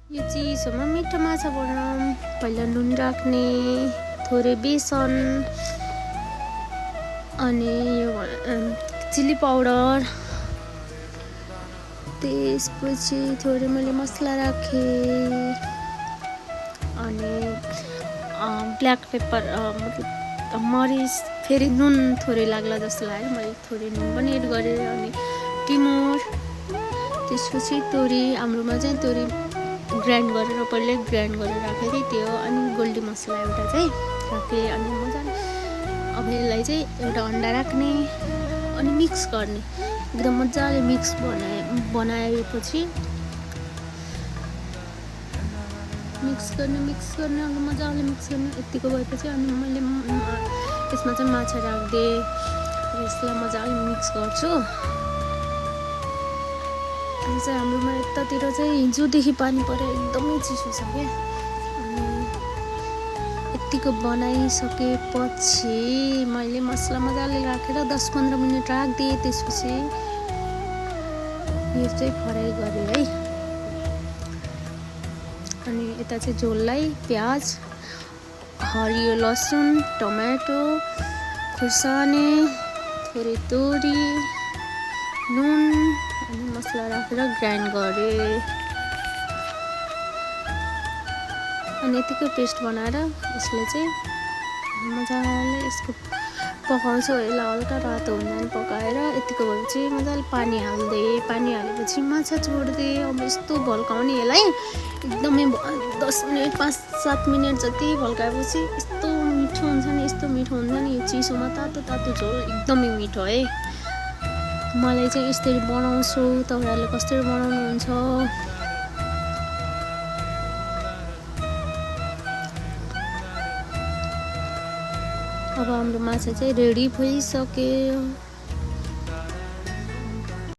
यो चिसोमा मिठो माछा बनाऊँ। पहिला नुन राख्ने, थोरै बेसन अनि यो चिल्ली पाउडर, त्यसपछि थोरै मैले मसला राखेँ अनि ब्ल्याक पेपर मतलब मरिच, फेरि नुन थोरै लाग्ला जस्तो लाग्यो, मैले थोरै नुन पनि एड गरेँ अनि टिमुर, त्यसपछि तोरी, हाम्रोमा चाहिँ तोरी ग्राइन्ड गरेर पहिल्यै ग्राइन्ड गरेर राखेको थिएँ त्यो, अनि गोल्डी मसला एउटा चाहिँ राखेँ अनि मजाले अब यसलाई चाहिँ एउटा अन्डा राख्ने अनि मिक्स गर्ने, एकदम मजाले मिक्स बनाएपछि मिक्स गर्ने अब मजाले मिक्स गर्ने। यतिको भएपछि अनि मैले यसमा चाहिँ माछा राख्दिएँ, यसलाई मजाले मिक्स गर्छु। अनि चाहिँ हाम्रोमा यतातिर चाहिँ हिजोदेखि पानी परेर एकदमै चिसो छ क्या। अनि यतिको बनाइसकेपछि मैले मसला मजाले राखेर 10-15 मिनट राखिदिएँ। त्यसपछि यो चाहिँ फ्राई गरेँ है। अनि यता चाहिँ झोललाई प्याज, हरियो लसुन, टमाटो, खुर्सानी, थोरै तोरी, नुन अनि मसला राखेर ग्राइन्ड गरेँ। अनि यतिकै पेस्ट बनाएर यसले चाहिँ मजाले यसको पकाउँछु। यसलाई हल्का रातो हुँदैन पकाएर यतिको भएपछि मजाले पानी हाल्दिएँ। पानी हालेपछि माछा छोडिदिएँ। अब यस्तो भल्काउने यसलाई एकदमै 10 मिनट 5-7 मिनट जति भल्काएपछि यस्तो मिठो हुन्छ नि, यस्तो मिठो हुन्छ नि। यो चिसोमा तातो तातो झोल एकदमै मिठो है। मलाई चाहिँ यसरी बनाउँछु, तपाईँहरूले कसरी बनाउनुहुन्छ? अब हाम्रो माछा चाहिँ रेडी भइसक्यो।